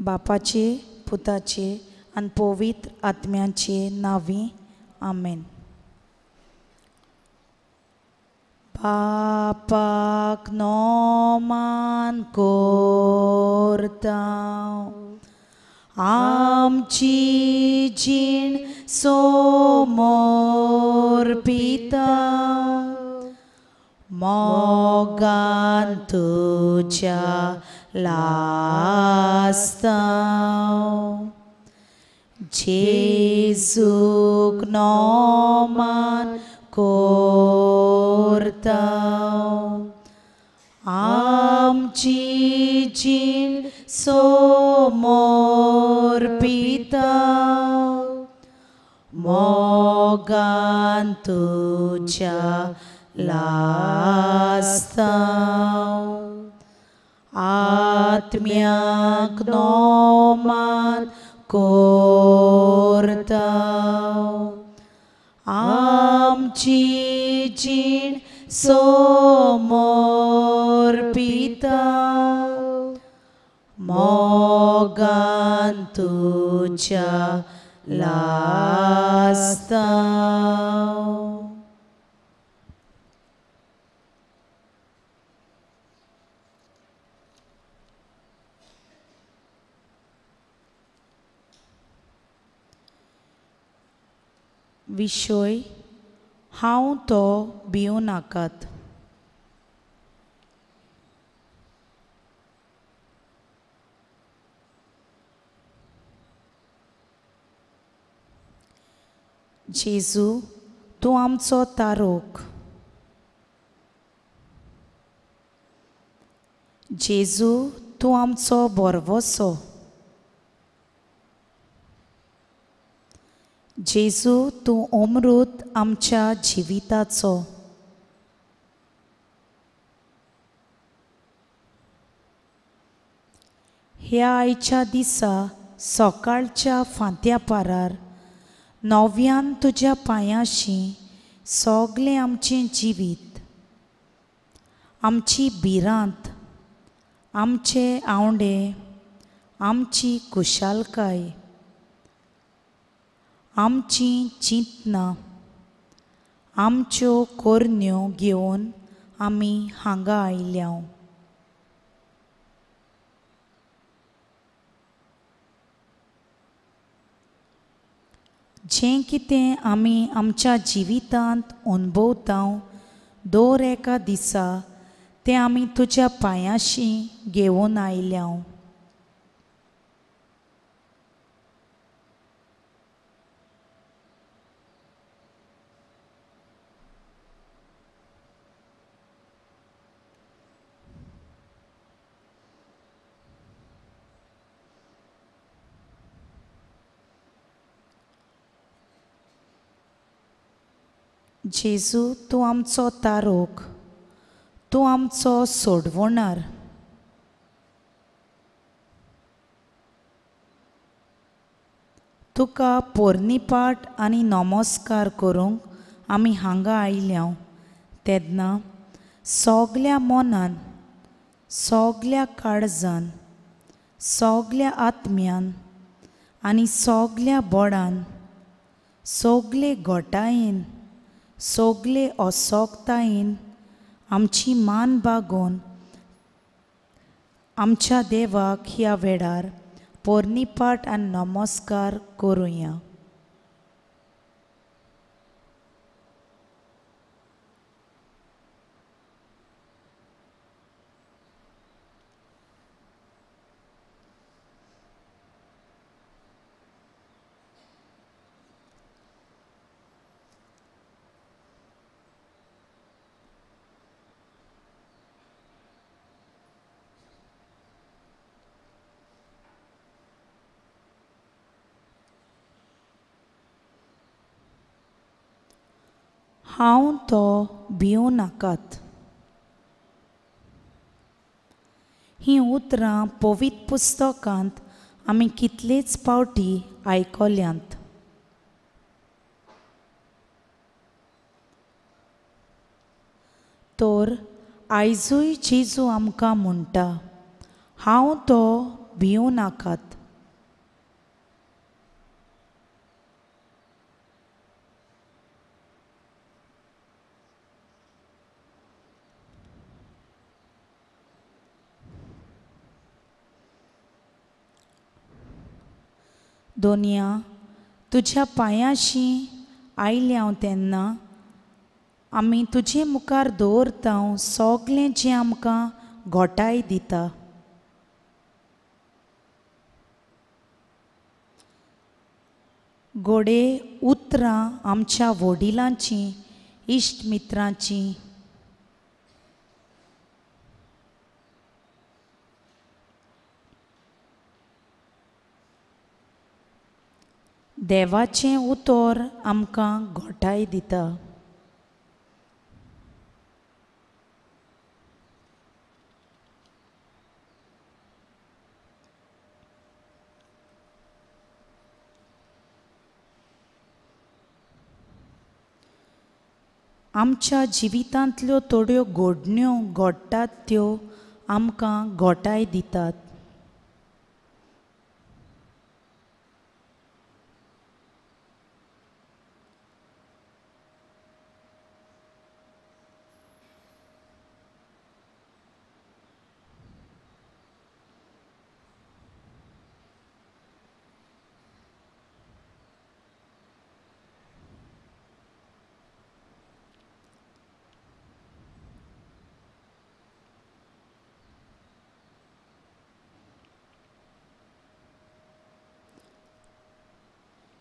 बापाचे, पुताचे आनी पवित्र आत्म्याचे नांवी, आमेन. बापाक नोमान करता, आमची जीण समर्पिता, मोगान तुज्या लासता, जेजूक नोमान करता, आमची जीण समर्पिता, मोगान तुज्या लासता, आत्म्याक नोमान करता, आमची जीण समर्पिता, मोगान तुज्या लासता. विशय हांव तो भिवं नाकात. जेजू, तूं आमचो तारोक. जेजू, तूं आमचो भरवसो. जेजू, तूं अमृत आमच्या जिविताचो. ह्या आयच्या दिसा सकाळच्या फांत्या पारार नव्यान तुज्या पांयाशी सगळें आमचें जिवीत, आमची भिरांत, आमचे आवंडे, आमची खुशालकाय, आमची चिंतनां, आमच्यो कोरण्यो घेवन आमी हांगा आयल्या. जें कितें आमी आमच्या जिवितांत अनुभवता दर एका दिसा तें आमी तुज्या पांयाशी घेवन आयल्या. जेजू, तूं आमचो तारोक, तूं आमचो सोडवणार. तुका पोरणीपाठ आनी नमस्कार करूंक आमी हांगा आयल्या तेन्ना सगल्या मनान, सगल्या काळजान, सगल्या आत्म्यान आनी सगल्या बोडान, सगले घोटायेन, सगले असोकतायेन आमची मान बागोवन आमच्या देवाक ह्या वेळार पोरणीपाठ आनी नमस्कार करुया. हांव तो भिवं नाकात. हीं उतरां पवित्र पुस्तकांत आमी कितलेच पावटी आयकल्यांत. तर आयजूय जेजू आमकां म्हणटा, हांव तो भिवं नाकात. दोनया तुज्या पांयाशी आयलें हांव तेन्ना आमी तुजे मुखार दवरता सगळें जें आमकां घोटाय दिता. गोडे उतरां आमच्या वडिलांची, इश्ट मित्रांची, देवाचें उतर आमकां घोटाय दिता. आमच्या जिवितांतल्यो थोड्यो घडण्यो घडटात त्यो आमकां घोटाय दितात.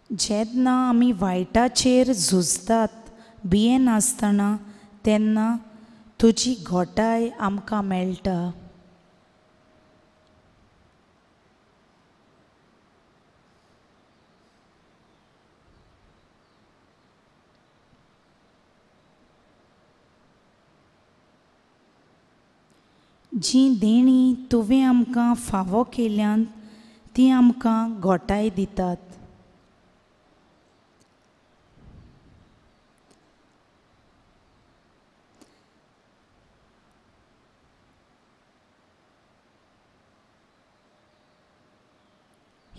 जेन्ना आमी वायटाचेर झुजतात भियेनासतना तेन्ना तुजी घोटाय आमकां मेळटा. जीं देणीं तुवें आमकां फावो केल्यांत तीं आमकां घोटाय दितात.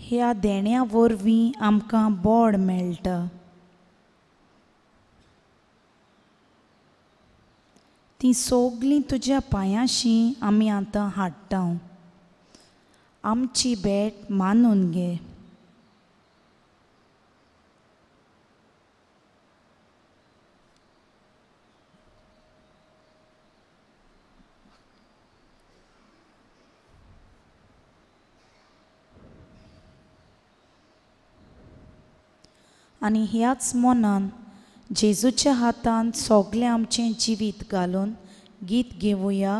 ह्या देण्या वरवीं आमकां बोड मेळटा. तीं सगळीं तुज्या पांयांशी आमी आतां हाडटा. आमची भेट मानून घे. आनी ह्याच मनान जेजूच्या हातान सगळें आमचें जिवीत घालून गीत घेवया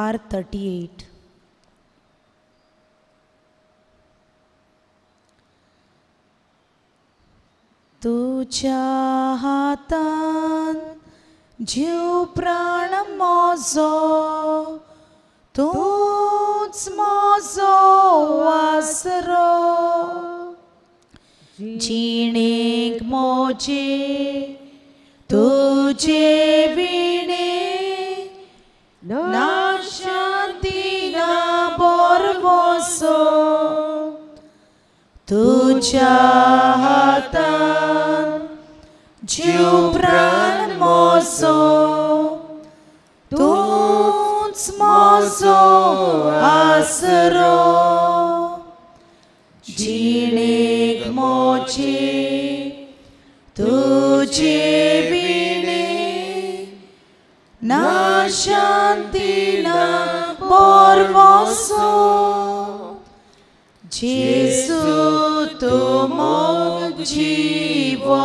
R38. तुज्या हातान जीव प्राण म्हजो, तूंच म्हजो आसरो, जिणेक मोजे तुजे विणे ना शांती ना बोरवसो. तुज्या हातान जीव प्राण म्हजो, तूंच म्हजो आसरो, जिणेक मोजे तुजे विणे ना शांती ना बोरवसो. जेजू तूं मोग जिवो,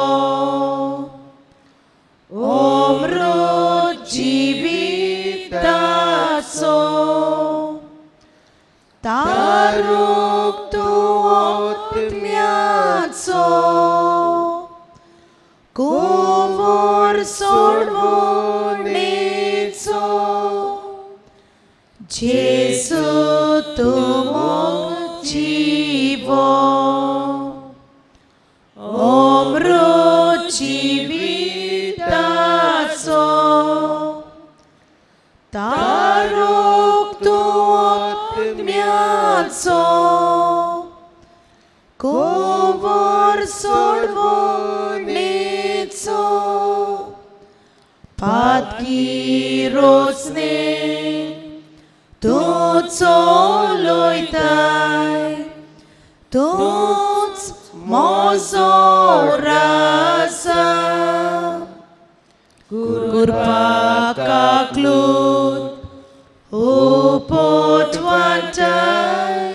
अमृत जिविताचो, तारूक तूं आत्म्याचो, कुंवर सोडवणेचो. जेजू तूं मोग जिवो, अमृत जिविताचो, तारूक तूं आत्म्याचो, कुंवर सोडवणेचो. पातकी रोसने तूं चलयताय, तूंच मोजो राजा कृपा काकलूत उपट वांटाय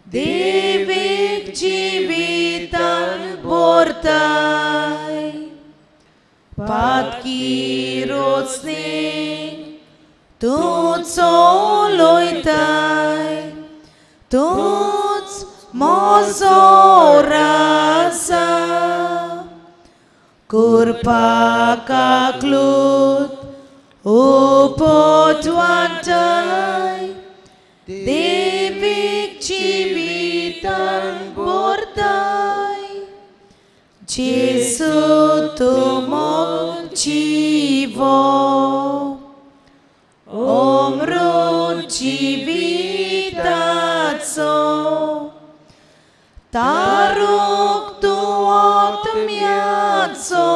देवीक जिवितान भरताय पातकी रोचणी तूं चलयताय तूंच मोजो राजा कृपा काकलूत उपट वांटाय देवीक जिवितान भरताय जेजू तूं मोग जिवो अमृत जिविताचो तारूक तूं आत्म्याचो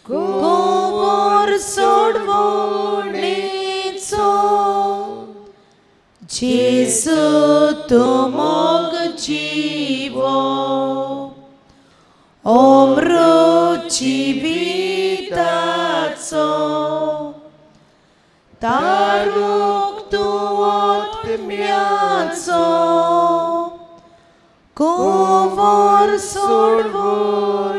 कुंवर सोडवणेचो जेजू तूं मोग जिवो अमृत जिविताचो तारूक तूं आत्म्याचो कुंवर सोडवणेचो.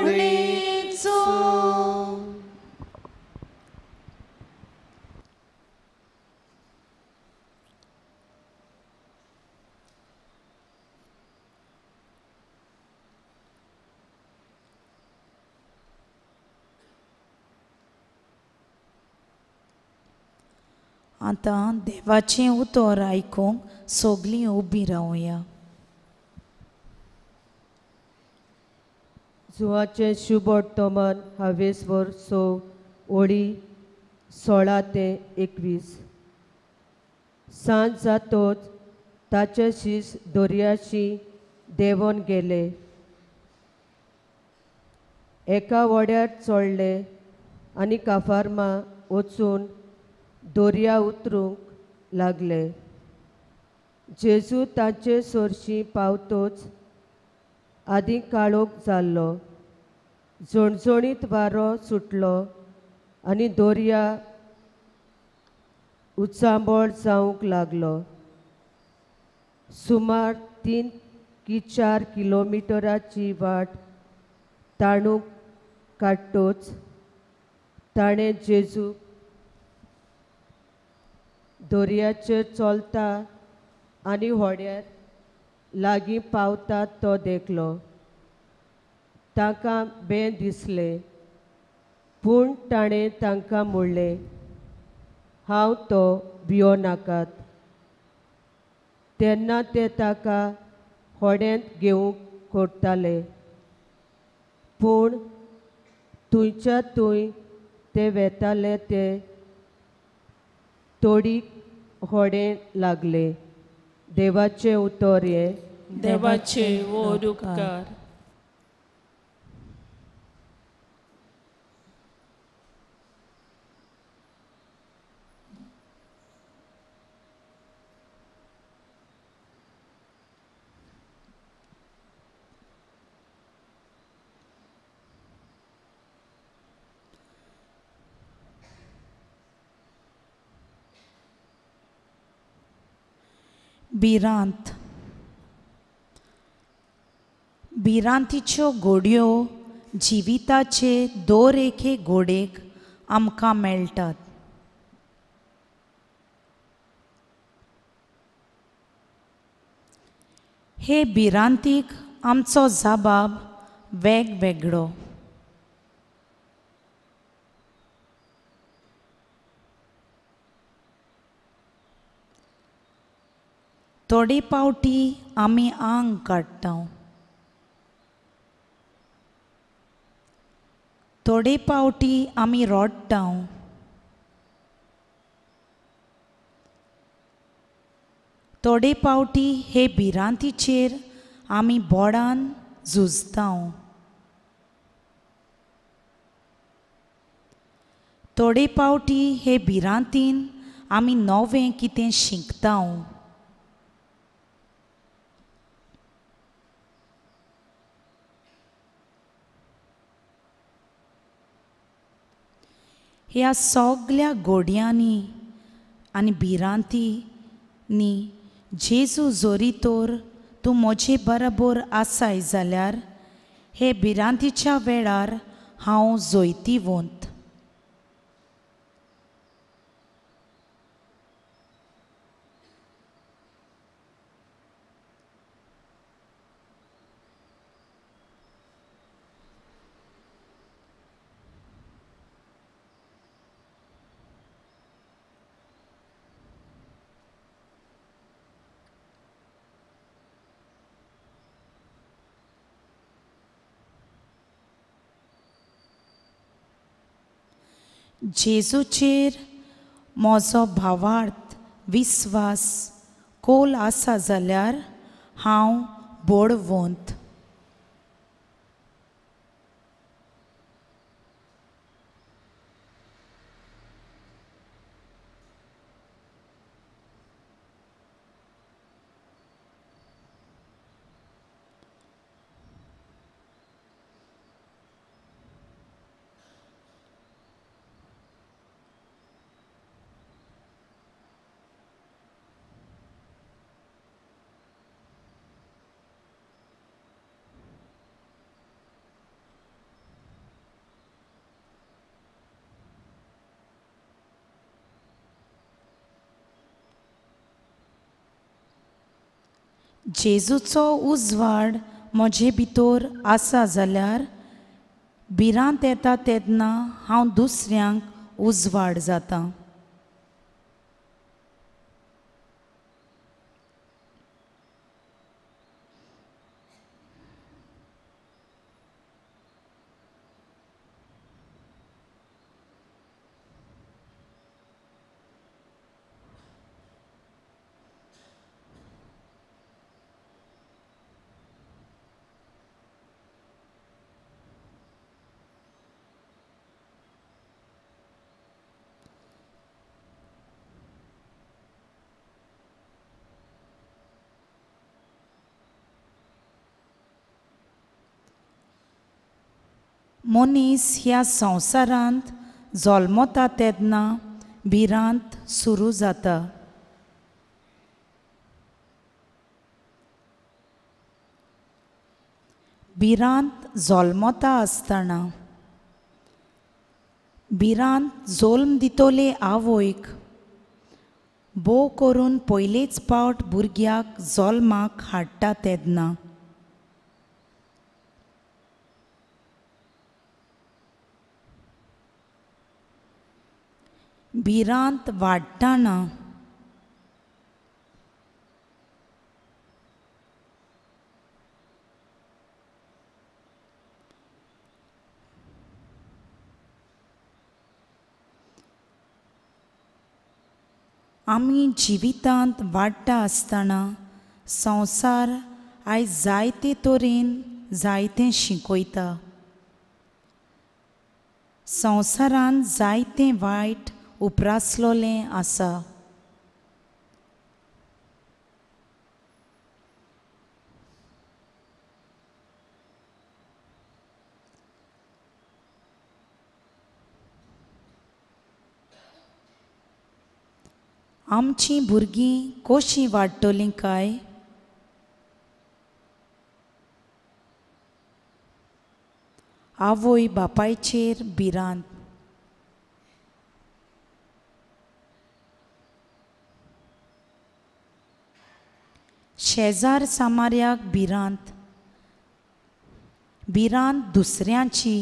आतां देवाचें उतर आयकूंक सगलीं उबीं रावया. जुवाचें शुभोत्तमन हावेसवर 6 ओळी 16 ते 21. सांज जातोच ताचे शीस दर्याशी देंवन गेले. एका व्हड्यार चडले आनी काफार्मा वचून दर्या उतरूंक लागले. जेजू ताचे सरशी पावतोच आदीं काळोख जाल्लो. झणझणीत वारो सुटलो आनी दर्या उचांबळ जावंक लागलो. सुमार 3 की 4 किलोमिटराची वाट ताणूंक काडटोच ताणें जेजूक दर्याचेर चलता आनी व्हड्यार लागीं पावता तो देखलो. तांकां बें दिसलें, पूण ताणें तांकां म्हणलें, हांव तो भियो नाकात. तेन्ना ते ताका व्हड्यांत घेवंक कोरताले, पूण थंयच्या थंय ते वेताले ते तोडीक व्हडें लागले. देवाचें उतर हें. देवाचे व्हड उपकार. भिरांत. भिरांतीच्यो घोडयो जिविताचे दर एके घोडेक आमकां मेळटात. हे भिरांतीक आमचो जबाब वेगवेगळो. थोडे पावटी आमी आंग काडटा, थोडे पावटी आमी रडटा, थोडे पावटी हे भिरांतीचेर आमी बोडान झुजता, थोडे पावटी हे भिरांतीन आमी नवें कितें शिकता. ह्या सगल्या गोडयांनी आनी भिरांतींनी जेजू जोरी तर तूं म्हजे बरोबर आसाय जाल्यार हे भिरांतीच्या वेळार हांव जैतिवंत. जेजूचेर म्हजो भावार्थ विस्वास खोल आसा जाल्यार हांव बळवंत. जेजूचो उजवाड म्हजे भितर आसा जाल्यार भिरांत येता तेन्ना हांव दुसऱ्यांक उजवाड जाता. मनीस ह्या संवसारांत जल्मता तेन्ना भिरांत सुरू जाता. भिरांत जल्मता आसतना भिरांत जल्म दितले आवयक भोव करून पयलेच पावट भुरग्याक जल्माक हाडटा तेन्ना. भिरांत वाडटना आमी जिवितांत वाडटा आसतना संवसार आयज जायते तरेन जायतें शिकयता. संवसारांत जायतें वायट उप्रासलोलें आसा. आमचीं भुरगीं कशीं वाडटलीं काय? आवय बापायचेर भिरांत. शेजार सामार्याक भिरांत. भिरांत दुसऱ्यांची.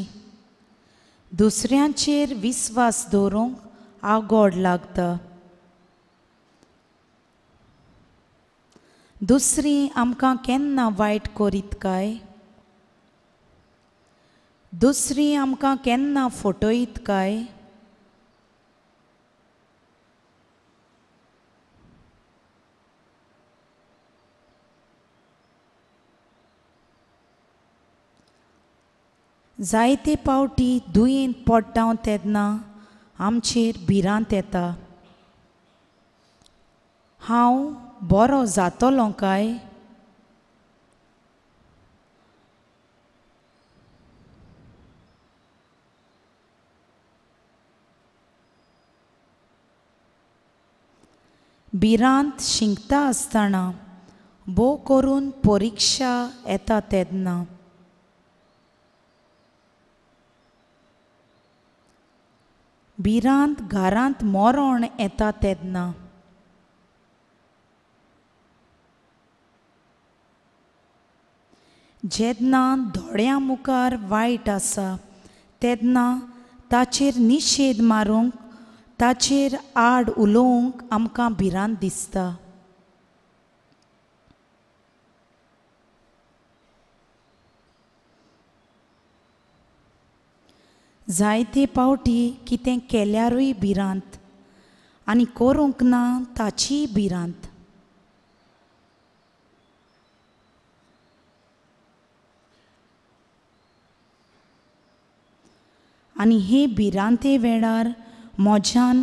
दुसऱ्यांचेर विस्वास दवरूंक आगोड लागता. दुसरी आमकां केन्ना वायट करीत काय? दुसरी आमकां केन्ना फटयत काय? जायते पावटी दुयेंत पडटा तेन्ना आमचेर भिरांत येता. हांव बरो जातलो काय? भिरांत शिंकता आसतना भोव करून परिक्षा येता तेन्ना. भिरांत घरांत मरण येता तेन्ना. जेन्ना दोळ्यां मुखार वायट आसा तेन्ना ताचेर निशेध मारूंक ताचेर आड उलोवंक आमकां भिरांत दिसता. जायते पावटी कितें केल्यारूय भिरांत आनी करूंक ना ताचीय भिरांत. आनी हे भिरांते वेळार म्हज्यान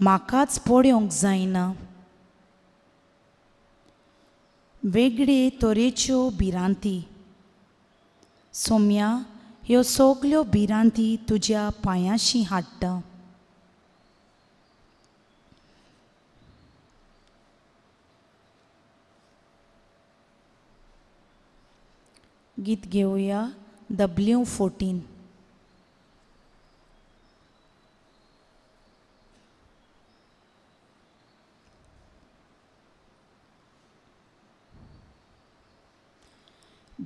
म्हाकाच पळोवंक जायना. वेगळे तरेच्यो भिरांती. सोम्या ह्यो सगल्यो भिरांती तुज्या पांयांशी हाडटा. गीत घेवया W14.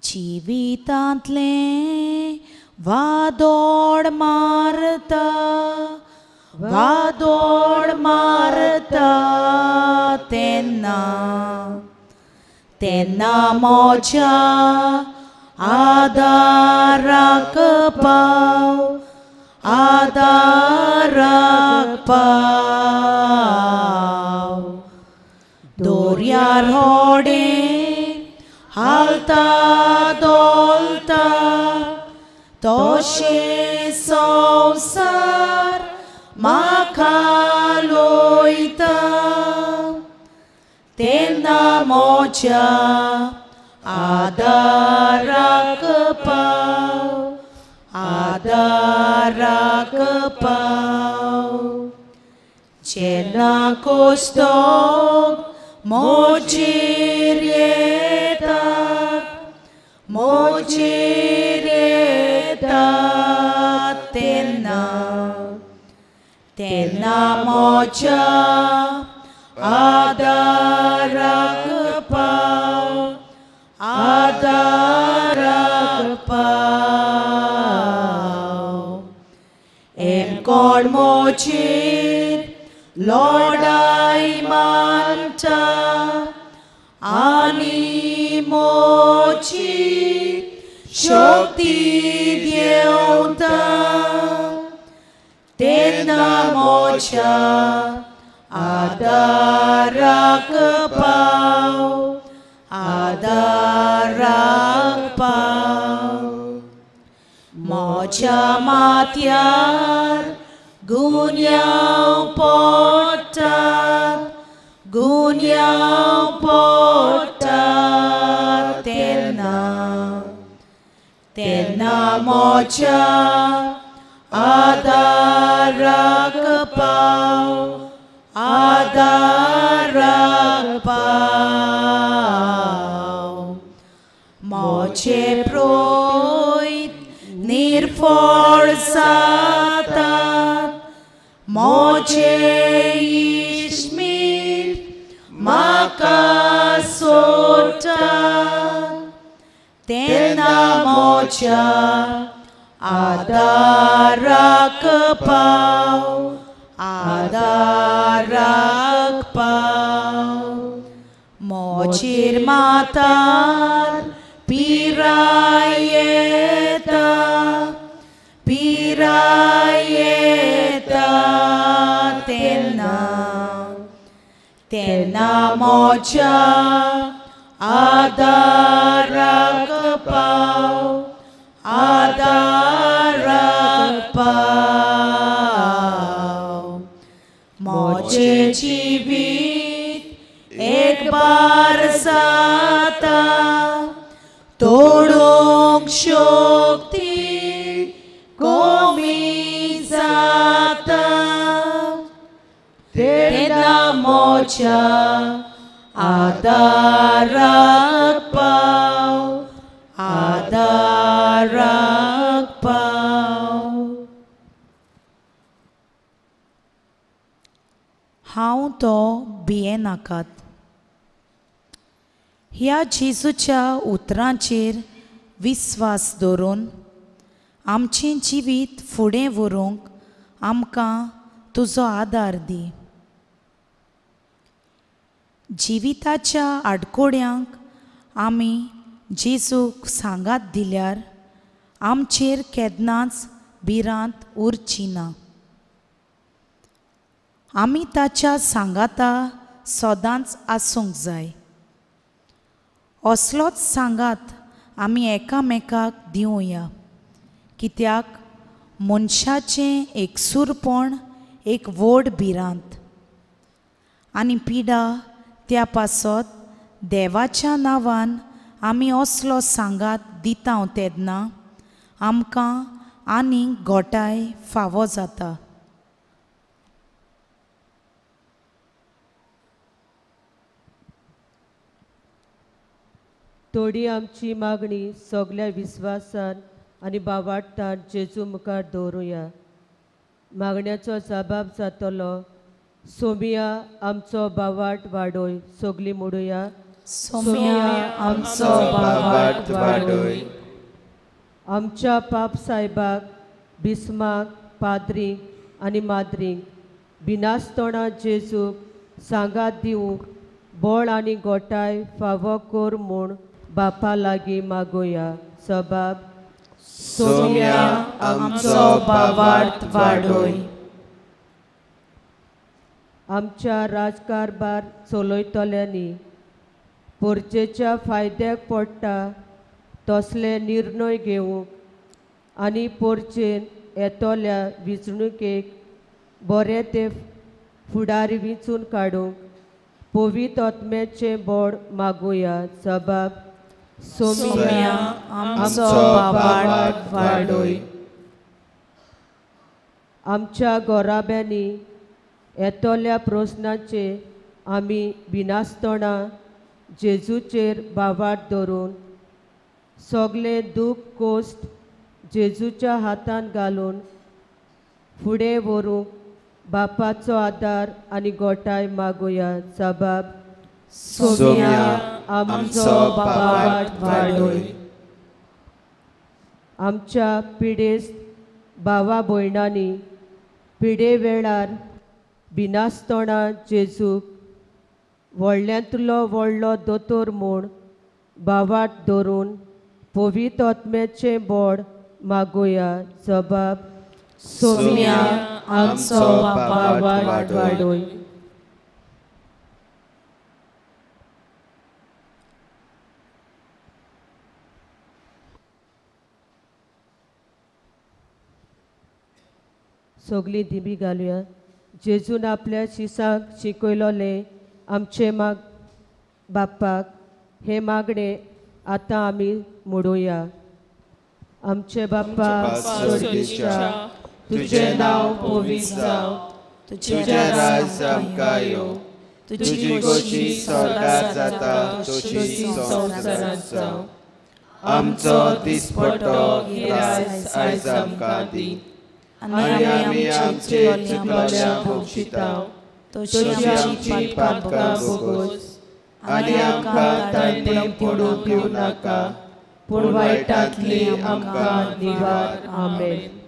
जिवितांतलें वादोड मारता वादोड मारता तेन्ना तेन्ना म्हज्या आदाराक पाव आदाराक पाव. दर्यार होडें हालता डोलता तशें संवसार म्हाका लोयता तेन्ना म्हज्या आदाराक पाव आदाराक पाव. जेन्ना कोश्टोक म्हजेर येता म्हजेर येता तेन्ना तेन्ना म्हज्या आदाराक पाव आदाराक पाव. एम कोण म्हजेर लोडाय मानता आनी म्हजी शक्ती दिवता तेन्ना म्हज्या आदाराक पाव आदाराक पाव. म्हज्या माथ्यार गुन्यांव पडटात गुन्यांव पडटात तेन्ना तेन्ना म्हज्या आदाराक पाव आदाराक पाव. म्हजे प्रोयत निर्फळ जातात म्हजे इश्मील म्हाका सोडटात तेन्ना म्हज्या आदाराक पाव आदाराक पाव. म्हजेर मातार पिराय येता पिराय येता तेन्ना तेन्ना म्हज्या आदाराक पाव आदाराक पाव. म्हजें जिवीत एक बार जाता तोडूंक शक्ती कमी जाता तेन्ना म्हज्या आमच्या आदाराक पाव, आदाराक पाव. हांव तो भियेनाकात. ह्या जेजूच्या उतरांचेर विस्वास दवरून आमचें जिवीत फुडें व्हरूंक आमकां तुजो आदार दी. जिविताच्या आडकोड्यांक आमी जेजूक सांगात दिल्यार आमचेर केन्नाच भिरांत उरची ना. आमी ताच्या सांगाता सदांच आसूंक जाय. असलोच सांगात आमी एकामेकाक दिवया, कित्याक मनशाचें एकसूरपण एक व्हड भिरांत आनी पिडा. त्या पासत देवाच्या नांवान आमी असलो सांगात दिता तेन्ना आमकां आनीक घोटाय फावो जाता. थोडी आमची मागणी सगल्या विस्वासान आनी बावाडटान जेजू मुखार दवरुया. मागण्याचो जबाब जातलो. सोमिया आमचो बावाट वाडोय. सगली मोडुया. सोमिया आमचो बावाट वाडोय. आमच्या पाप सायबाक, बिस्माक, पाद्रींक आनी माद्रींक बिनास्तोणा जेजूक सांगात दिवंक बळ आनी गोटाय फावो कर म्हूण बापा लागीं मागोया. सबाब सोम्या आमचो बावाट वाडोय. आमच्या राजकारभार चलयतल्यांनी पोरचेच्या फायद्याक पडटा तसले निर्णय घेवंक आनी पोरचेन येतल्या वेंचणुकेक बरे ते फुडारी वेंचून काडूंक पवित्र आत्म्याचें बळ मागुया. सबाब सोम्या आमचो बावाट वाडोय. आमच्या गोराब्यांनी येतल्या प्रस्नाचे आमी बिनासतना जेजूचेर बावाट धरून सगळे दूख कोश्ट जेजूच्या हातान घालून फुडें व्हरूंक बापाचो आदार आनी गोटाय मागुया. सबाब सोम्या आमचो बावाट वाडोय. आमच्या पिडेस्त भावा भयणांनी पिडे वेळार बिनासतना जेजूक व्हडल्यांतलो व्हडलो दोतोर म्हूण बावाट धरून पवित्र आत्म्याचें बळ मागुया. जबाब सोम्या आमचो बावाट वाडोय. सगळीं दिमी घालुया. जेजून आपल्या शिसांक शिकयलोलें आमचे माग बापाक हे मागणे आतां आमी म्हणुया. आमचे बापा स्वर्गीच्या, तुझें नांव पवित्र जावं, तुझें राज आमकां येवं, तुजी खोशी स्वर्गार जाता तशी संवसारांत जावं. आमचो दिसपट्टो ग्रास आयज आमकां दी आनी आमी आमचे चुकल्या भोगशिता तशी आमची पातकां भोगोस आनी आमकां तांणी पडूंक दिवं नाका, पूण वायटांतली आमकां निवार. आमेन.